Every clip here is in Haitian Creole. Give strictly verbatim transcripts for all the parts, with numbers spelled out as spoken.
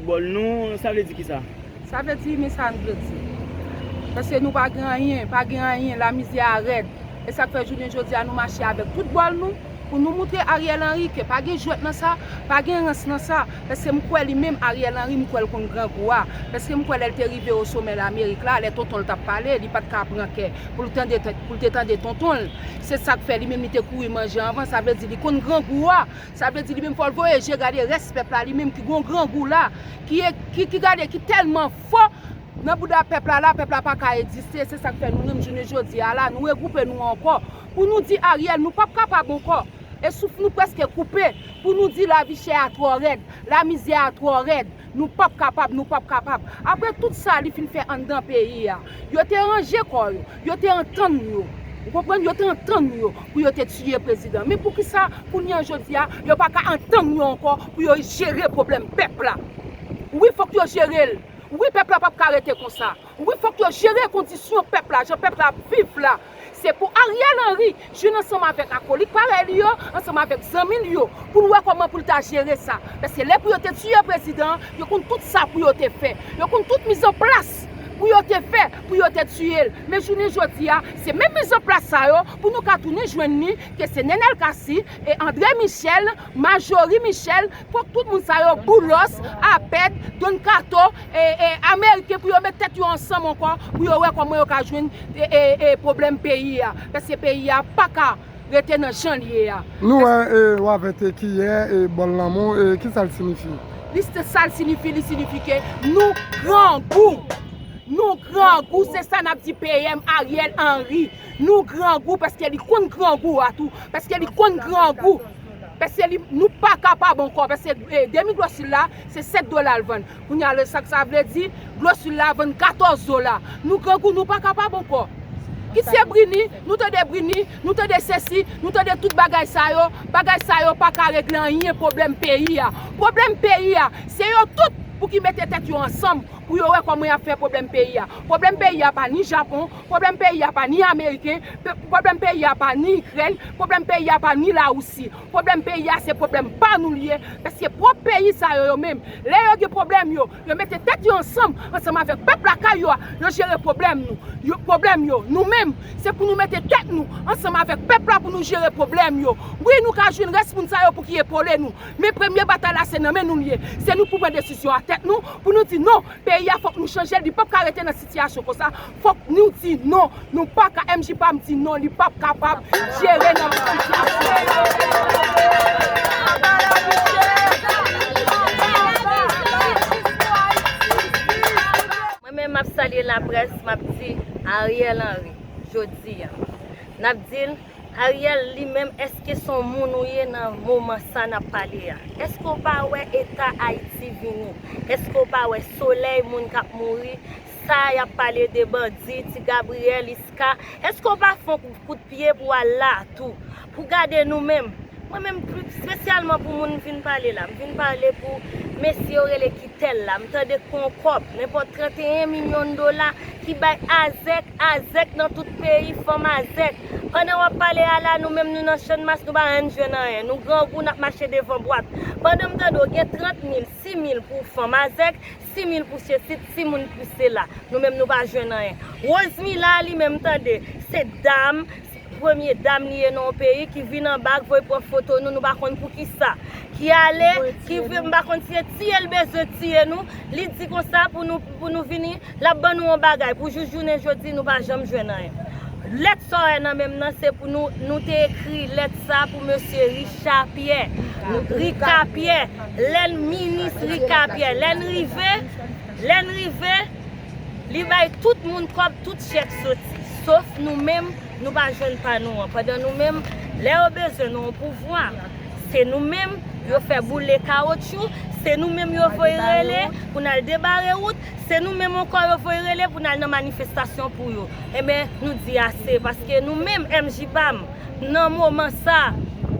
Bòl nou, sa vle di kisa? Sa vle di, men sa n vle di. Paske nou pa gen anyen, pa gen anyen, lamizè a rèd. E sa k fè jounen jodi a nou mache avèk tout bòl nou, pou nou moutre Ariel Henry ke pa gen jwèt nan sa, pa gen rans nan sa. Paske m kwè li menm Ariel Henry, m kwè l konn grangou a. Paske m kwè lè l te rive o somè Lamerik la, lè tonton l t ap pale, li pa t ka pran kè pou l tande, pou l te tande tonton l. Se sa k fè li menm li te kouri manje anvan, sa vle di li konn grangou a. Sa vle di li menm fò l voye je gade rès pèp la, li menm ki gon grangou la, ki, ki, ki gade, ki tèlman fò nan bouda pèp la la, pèp la pa ka egziste. Se sa k fè nou menm jounen jodi a la, nou regwoupe nou ankò pou nou di Ariel, nou p ap kapab ankò. E souf nou prèske koupe pou nou di lavi chè a twò rèd, lamizè a twò rèd. Nou p ap kapab, nou p ap kapab. Apre tout sa li fin fè anndan peyi a, yo te ranje kò yo, yo te antann yo. Ou konprann? Yo te antann yo pou yo te tiye prezidan. Men poukisa kounye a jodi a, yo pa ka antann yo ankò pou yo jere pwoblèm pèp la? Wi, fòk yo jere l. Wi, pèp la p ap ka rete konsa. Wi, fòk yo jere kondisyon pèp la, jan pèp la ap viv la. Se pou Ariel Henry jwenn ansanm avèk akolit parèy li yo, ansanm avèk zanmi li yo, pou l wè kòman pou l ta jere sa. Paske lè pou yo te tiye prezidan an, yo konn tout sa pou yo te fè. Yo konn tout mizanplas pou yo te fè, pou yo te tiye l. Men jounen jodi a, se menm mizanplas sa yo pou nou ka tounen jwenn li, ke se Nenel Cassy, e André Michel, Majorie Michel, fòk tout moun sa yo, Boulos, Apèd, Don Kato, e, e, Ameriken pou yo met tèt yo ansanm ankò, pou yo wè kòman yo ka jwenn e, e, e, pwoblèm peyi a. Paske peyi a pa ka rete nan jan l ye a. Nou wè, e, w avè te kiyè, e, bòl lanmou, e, kisa l siyifi? Li se sa l siyifi, li siyifi ke nou grangou. Nou grangou, se sa n ap di P M Ariel Henry. Nou grangou paske li konn grangou a tou. Paske li konn grangou. Paske li, nou pa kapab ankò. Paske, e, demi glostil la, se sèt dola l vann. Kounye a, sa k sa vle di, glostil la vann katòz dola. Nou grangou, nou pa kapab ankò. Ki se Brini, nou tande Brini, nou tande sesi, nou tande tout bagay sa yo. Bagay sa yo pa ka regle anyen pwoblèm peyi a. Pwoblèm peyi a, se yo tout pou ki mete tèt yo ansanm pou yo wè kòman y ap fè pwoblèm peyi a. Pwoblèm peyi a pa ni Japon, pwoblèm peyi a pa ni Ameriken, pe-, pwoblèm peyi a pa ni Ikrèn, pwoblèm peyi a pa ni Lawousi. Pwoblèm peyi a se pwoblèm pa nou l ye, paske pwòp peyi sa yo, yo menm, lè yo gen pwoblèm yo, yo mete tèt yo ansanm, ansanm avèk pèp lakay yo a, yo jere pwoblèm nou. Yo, pwoblèm yo, nou menm, se pou nou mete tèt nou ansanm avèk pèp la pou nou jere pwoblèm yo. Wi, nou ka jwenn rès moun sa yo pou ki epole nou. Men premye batay la se nan men nou l ye. Se nou pou pran desizyon a tèt nou, pou nou di non, peyi a fòk nou chanje l, li p ap ka rete nan sitiyasyon konsa. Fòk nou di non, nou pa ka, M J P A M di non, li p ap kapab jere nan sitiyasyon. Mwen menm m ap salye laprès, m ap di Ariel Henry, jodi a. N ap di l, Ariel li menm, èske se yon moun ou ye nan moman sa n ap pale a? Èske w pa wè eta Ayiti vini? Èske w pa wè solèy moun k ap mouri? Sa y ap pale de bandi, Ti Gabriyèl, Iska. Èske w pa fè yon kout pye pou w al la tou? Pou gade nou menm. Mwen menm, espesyalman pou moun m vin pale la, m vin pale pou mesye yo rele Kitel la. M tande k gon kòb, nenpòt trannteyen milyon dola ki bay Azèk, Azèk nan tout peyi, fanm Azèk. Pandan w ap pale a la, nou menm nou nan Channmas, nou pa janm jwenn anyen. Nou grangou, n ap mache devan bwat. Pandan m tande w gen trant mil, sis mil pou fanm Azèk, sis mil pou sesi, sis mil pou sela. Nou menm nou pa jwenn anyen. Rosemila li menm tande, se dam, premye dam li ye nan yon peyi ki vin anba k voye pran foto nou, nou pa konn poukisa. Ki ale, ki vin, m pa konn si se tiye l bezwen tiye nou. Li di konsa pou nou, pou nou vini, l ap ban nou yon bagay. Pou jis jounen jodi, nou pa janm jwenn anyen. Lèt sa w wè nan men m nan, se pou nou, nou te ekri lèt sa pou mesye Richard Pierre. Rika Pierre, lè n minis Rika Pierre, lè n rive, lè n rive, li bay tout moun kòb, tout chèk soti. Sof nou menm, nou pa jwenn pa nou an. Pandan nou menm, lè yo bezwen nou an pouvwa, se nou menm yo fè boule kawotchou, se nou menm yo voye rele pou n al debare wout, se nou menm ankò yo voye rele pou n al nan manifestasyon pou yo. Enben, nou di ase, paske nou menm, M J P A M, nan moman sa,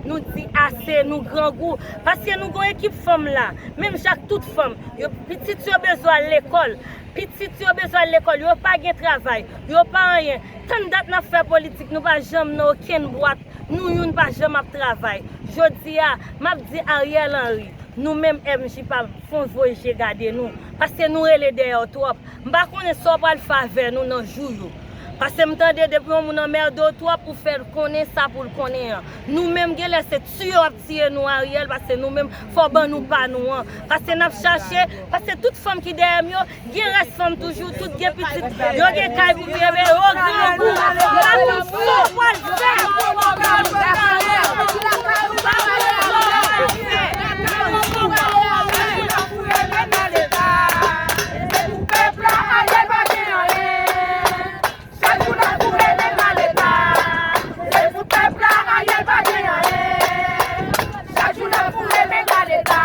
nou di ase, nou grangou, paske nou gon ekip fanm la, menm jan ak tout fanm, yo, pitit yo bezwen al lekòl, pitit yo bezwen al lekòl, yo pa gen travay, yo pa anyen. Tann dat n ap fè politik, nou pa janm nan okenn bwat, nou youn pa janm ap travay. Jodi a, m ap di Ariel Henry, Nou menm M J pa fon voye je gade nou, paske nou rele dèyè w twòp. M pa konnen sa w pral fè avè nou nan jou yo. Paske m tande depi yon moun anmède w twòp, ou fè l konnen sa pou l konnen an. Nou menm genlè se tiye w ap tiye nou Ariel, paske nou menm fò w ban nou pa nou an. Paske n ap chache, paske tout fanm ki dèyè m yo, gen rès fanm toujou, tout gen pitit, yo gen kay pou kenbe, yo grangou. N ap di sa w pral fè. Chak jou n ap foure men nan Leta. Se pou pèp la, Ariel pa gen anyen. Chak jou n ap foure men nan Leta.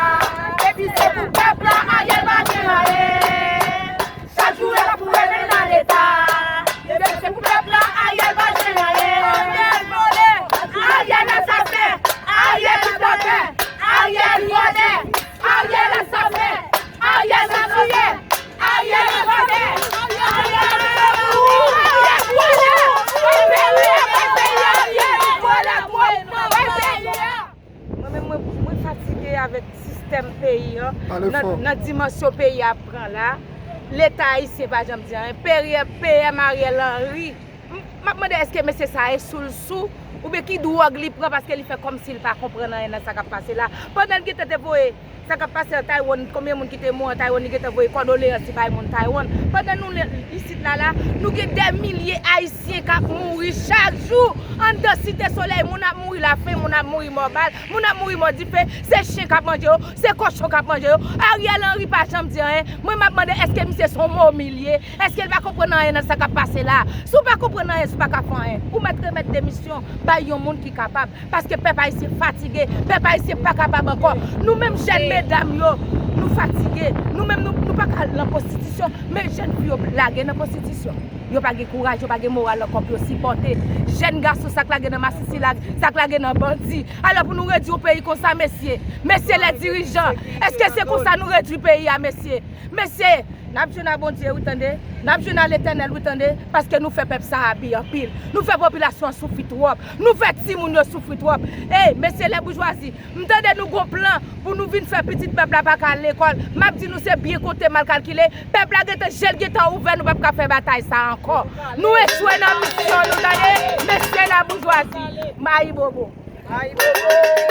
Epi se pou pèp la, Ariel pa gen anyen. Chak jou n ap foure men nan Leta. Epi se pou pèp la, Ariel pa gen anyen. Ariel vole, Ariel asasen, Ariel kidnapè, Ariel vòlè, Ariel asasen, Ariel matiye. Ariel vòlè! Ariel vòlè! Ariel vòlè! Ariel vòlè! Ariel vòlè! Ariel vòlè! Mwen menm mwen mwen fatige avèk sistèm peyi an nan nan dimansyon peyi a pran la. Leta ayisyen pa janm di anyen. P M Ariel Henry M ap mande èske mesye sa e sou l sou oubyen ki dwòg li pran paske li fè kòmsi l pa konprann anyen nan sa k ap pase la. Pandan l gentan te voye sa k ap pase an Taiwan, konbyen moun ki te mouri an Taiwan, li gentan voye kondoleyans li bay moun Taiwan. Pandan nou isit la la, nou gen dè milye Ayisyen k ap mouri chak jou anndan Site Solèy. Moun ap mouri lafen, moun ap mouri mò bal, moun ap mouri mò dife. Se chen k ap manje yo, se kochon k ap manje yo. Ariel Henry pa janm di anyen. Mwen m ap mande èske misye se yon momil ye? Èske l pa konprann anyen nan sa k ap pase la? Si w pa konprann anyen, si w pa ka fè anyen, ou mèt remèt demisyon bay yon moun ki kapab. Paske pèp ayisyen fatige, pèp ayisyen pa kapab ankò. Nou menm jèn medam yo, nou fatige. Nou menm nou, nou pa ka al nan pwostitisyon, men jèn fi yo lage nan pwostitisyon. Yo pa gen kouraj, yo pa gen moral ankò pou yo sipòte jèn gason sa k lage nan masisi, sa k lage nan bandi. Alò pou nou redwi yon peyi konsa, mesye, mesye lè dirijan, èske se konsa nou redwi peyi a, mesye? Mesye, n ap jwenn a Bondye wi tande, n ap jwenn a Letènèl wi tande, paske nou fè pèp sa a abi anpil. Nou fè popilasyon an soufri twòp, nou fè timoun yo soufri twòp. Ey, mesye lè boujwazi, m tande nou gon plan pou nou vin fè pitit pèp la pa ka al lekòl. M ap di nou se byen konte mal kalkile, pèp la gentan je l gentan ouvè, nou p ap ka fè batay sa a ankò. Nou echwe nan misyon nou tande, mesye laboujwazi. Mayibobo. Mayibobo.